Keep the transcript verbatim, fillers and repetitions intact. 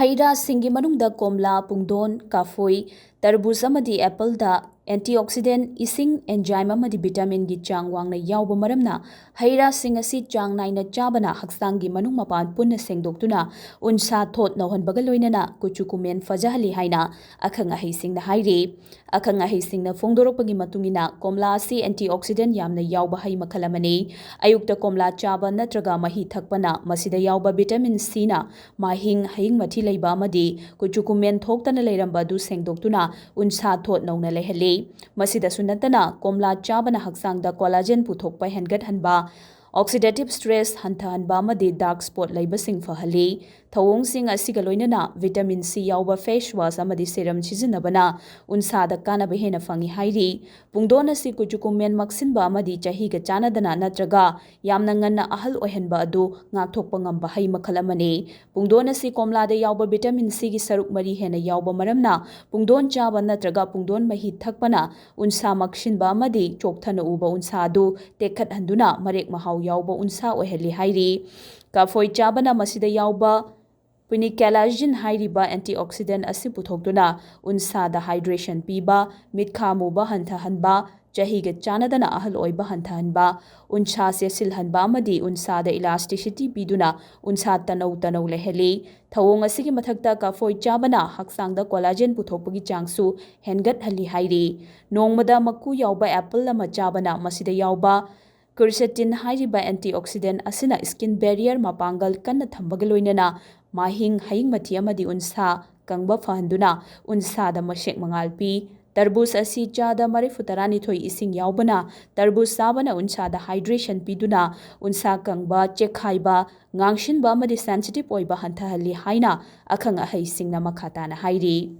ꯍꯩ ꯔꯥꯁꯤꯡꯒꯤ ꯃꯅꯨꯡꯗ ꯀꯣꯝꯂꯥ, ꯄꯨꯡꯗꯣꯟ, ꯀꯥꯐꯣꯏ, ꯇꯔꯕꯨꯖ ꯑꯃꯗꯤ ꯑꯦꯄꯜꯗ antioxidant, ꯏꯁꯤꯡ, enzyme ꯑꯃꯗꯤ vitaminꯒꯤ ꯆꯥꯡ ꯋꯥꯡꯅ ꯌꯥꯎꯕ ꯃꯔꯝꯅ ꯍꯩ ꯔꯥꯁꯤꯡ ꯑꯁꯤ ꯆꯥꯡ ꯅꯥꯏꯅ ꯆꯥꯕꯅ ꯍꯛꯆꯥꯡꯒꯤ ꯃꯅꯨꯡ ꯃꯄꯥꯟ ꯄꯨꯟꯅ ꯁꯦꯡꯗꯣꯛꯇꯨꯅ ꯎꯟꯁꯥ ꯊꯣꯠ ꯅꯧꯍꯟꯕꯒ ꯂꯣꯏꯅꯅ ꯀꯨꯆꯨ ꯀꯨꯃꯦꯟ ꯐꯖꯍꯜꯂꯤ ꯍꯥꯏꯅ ꯑꯈꯪ ꯑꯍꯩꯁꯤꯡꯅ ꯍꯥꯏꯔꯤ꯫ ꯑꯈꯪ ꯑꯍꯩꯁꯤꯡꯅ ꯐꯣꯡꯗꯣꯔꯛꯄꯒꯤ ꯃꯇꯨꯡ ꯏꯟꯅ, ꯀꯣꯝꯂꯥ ꯑꯁꯤ antioxidant ꯌꯥꯝꯅ ꯌꯥꯎꯕ ꯍꯩ ꯃꯈꯜ ꯑꯃꯅꯤ꯫ ꯑꯌꯨꯛꯇ ꯀꯣꯝꯂꯥ ꯆꯥꯕ ꯅꯠꯇ꯭ꯔꯒ ꯃꯍꯤ ꯊꯛꯄꯅ ꯃꯁꯤꯗ ꯌꯥꯎꯕ vitamin Cꯅ ꯃꯍꯤꯡ, ꯍꯌꯤꯡ ꯃꯊꯤ ꯂꯩꯕ ꯑꯃꯗꯤ ꯀꯨꯆꯨ ꯀꯨꯃꯦꯟ ꯊꯣꯛꯇꯅ ꯂꯩꯔꯝꯕ ꯑꯗꯨ ꯁꯦꯡꯗꯣꯛꯇꯨꯅ ꯎꯟꯁꯥ ꯊꯣꯠ ꯅꯧꯅ ꯂꯩꯍꯜꯂꯤ꯫ ꯃꯁꯤꯗꯁꯨ ꯅꯠꯇꯅ, ꯀꯣꯝꯂꯥ ꯆꯥꯕꯅ ꯍꯛꯆꯥꯡꯗ collagen ꯄꯨꯊꯣꯛꯄ ꯍꯦꯟꯒꯠꯍꯟꯕ, oxidative stress ꯍꯟꯊꯍꯟꯕ ꯑꯃꯗꯤ dark spot ꯂꯩꯕꯁꯤꯡ ꯐꯍꯜꯂꯤ꯫ ꯊꯧꯑꯣꯡꯁꯤꯡ ꯑꯁꯤꯒ ꯂꯣꯏꯅꯅ vitamin C ꯌꯥꯎꯕ face wash ꯑꯃꯗꯤ serum ꯁꯤꯖꯤꯟꯅꯕꯅ ꯎꯟꯁꯥꯗ ꯀꯥꯟꯅꯕ ꯍꯦꯟꯅ ꯐꯪꯏ ꯍꯥꯏꯔꯤ꯫ ꯄꯨꯡꯗꯣꯟ ꯑꯁꯤ ꯀꯨꯆꯨ ꯀꯨꯃꯦꯟ ꯃꯛꯁꯤꯟꯕ ꯑꯃꯗꯤ ꯆꯍꯤꯒ ꯆꯥꯟꯅꯗꯅ ꯅꯠꯇ꯭ꯔꯒ ꯌꯥꯝꯅ ꯉꯟꯅ ꯑꯍꯜ ꯑꯣꯏꯍꯟꯕ ꯑꯗꯨ ꯉꯥꯛꯊꯣꯛꯄ ꯉꯝꯕ ꯍꯩ ꯃꯈꯜ ꯑꯃꯅꯤ꯫ ꯄꯨꯡꯗꯣꯟ ꯑꯁꯤ ꯀꯣꯝꯂꯥꯗ ꯌꯥꯎꯕ vitamin Cꯒꯤ ꯁꯔꯨꯛ ꯃꯔꯤ ꯍꯦꯟꯅ ꯌꯥꯎꯕ ꯃꯔꯝꯅ ꯄꯨꯡꯗꯣꯟ ꯆꯥꯕ ꯅꯠꯇ꯭ꯔꯒ ꯄꯨꯡꯗꯣꯟ ꯃꯍꯤ ꯊꯛꯄꯅ ꯎꯟꯁꯥ ꯃꯛꯁꯤꯟꯕ ꯑꯃꯗꯤ ꯆꯣꯛꯊꯅ ꯎꯕ ꯎꯟꯁꯥ ꯑꯗꯨ ꯇꯦꯛꯈꯠꯍꯟꯗꯨꯅ ꯃꯔꯦꯛ ꯃꯍꯥꯎ ꯌꯥꯎꯕ ꯎꯟꯁꯥ ꯑꯣꯏꯍꯜꯂꯤ ꯍꯥꯏꯔꯤ꯫ ꯀꯥꯐꯣꯏ ꯆꯥꯕꯅ ꯃꯁꯤꯗ ꯌꯥꯎꯕ quinacridone ꯍꯥꯏꯔꯤꯕ antioxidant ꯑꯁꯤ ꯄꯨꯊꯣꯛꯇꯨꯅ ꯎꯟꯁꯥꯗ hydration ꯄꯤꯕ, ꯃꯤꯠꯈꯥ ꯃꯨꯕ ꯍꯟꯊꯍꯟꯕ, ꯆꯍꯤꯒ ꯆꯥꯟꯅꯗꯅ ꯑꯍꯜ ꯑꯣꯏꯕ ꯍꯟꯊꯍꯟꯕ, ꯎꯟꯁꯥ ꯆꯦꯠꯁꯤꯜꯍꯟꯕ ꯑꯃꯗꯤ ꯎꯟꯁꯥꯗ elasticity ꯄꯤꯗꯨꯅ ꯎꯟꯁꯥ ꯇꯅꯧ ꯇꯅꯧ ꯂꯩꯍꯜꯂꯤ꯫ ꯊꯧꯑꯣꯡ ꯑꯁꯤꯒꯤ ꯃꯊꯛꯇ ꯀꯥꯐꯣꯏ ꯆꯥꯕꯅ ꯍꯛꯆꯥꯡꯗ collagen ꯄꯨꯊꯣꯛꯄꯒꯤ ꯆꯥꯡꯁꯨ ꯍꯦꯟꯒꯠꯍꯜꯂꯤ ꯍꯥꯏꯔꯤ꯫ ꯅꯣꯡꯃꯗ ꯃꯀꯨ ꯌꯥꯎꯕ apple ꯑꯃ ꯆꯥꯕꯅ ꯃꯁꯤꯗ ꯌꯥꯎꯕ quercetin ꯍꯥꯏꯔꯤꯕ antioxidant ꯑꯁꯤꯅ skin barrier ꯃꯄꯥꯡꯒꯜ ꯀꯟꯅ ꯊꯝꯕꯒ ꯂꯣꯏꯅꯅ ꯃꯍꯤꯡ, ꯍꯌꯤꯡ ꯃꯊꯤ ꯑꯃꯗꯤ ꯎꯟꯁꯥ ꯀꯪꯕ ꯐꯍꯟꯗꯨꯅ ꯎꯟꯁꯥꯗ ꯃꯁꯦꯛ ꯃꯉꯥꯜ ꯄꯤ꯫ ꯇꯔꯕꯨꯖ ꯑꯁꯤ ꯆꯥꯗ ꯃꯔꯤꯐꯨ ꯇꯔꯥꯅꯤꯊꯣꯏ ꯏꯁꯤꯡ ꯌꯥꯎꯕꯅ ꯇꯔꯕꯨꯖ ꯆꯥꯕꯅ ꯎꯟꯁꯥꯗ hydration ꯄꯤꯗꯨꯅ ꯎꯟꯁꯥ ꯀꯪꯕ, ꯆꯦꯛꯈꯥꯏꯕ, ꯉꯥꯡꯁꯤꯟꯕ ꯑꯃꯗꯤ sensitive ꯑꯣꯏꯕ ꯍꯟꯊꯍꯜꯂꯤ ꯍꯥꯏꯅ ꯑꯈꯪ ꯑꯍꯩꯁꯤꯡꯅ ꯃꯈꯥ ꯇꯥꯅ ꯍꯥꯏꯔꯤ꯫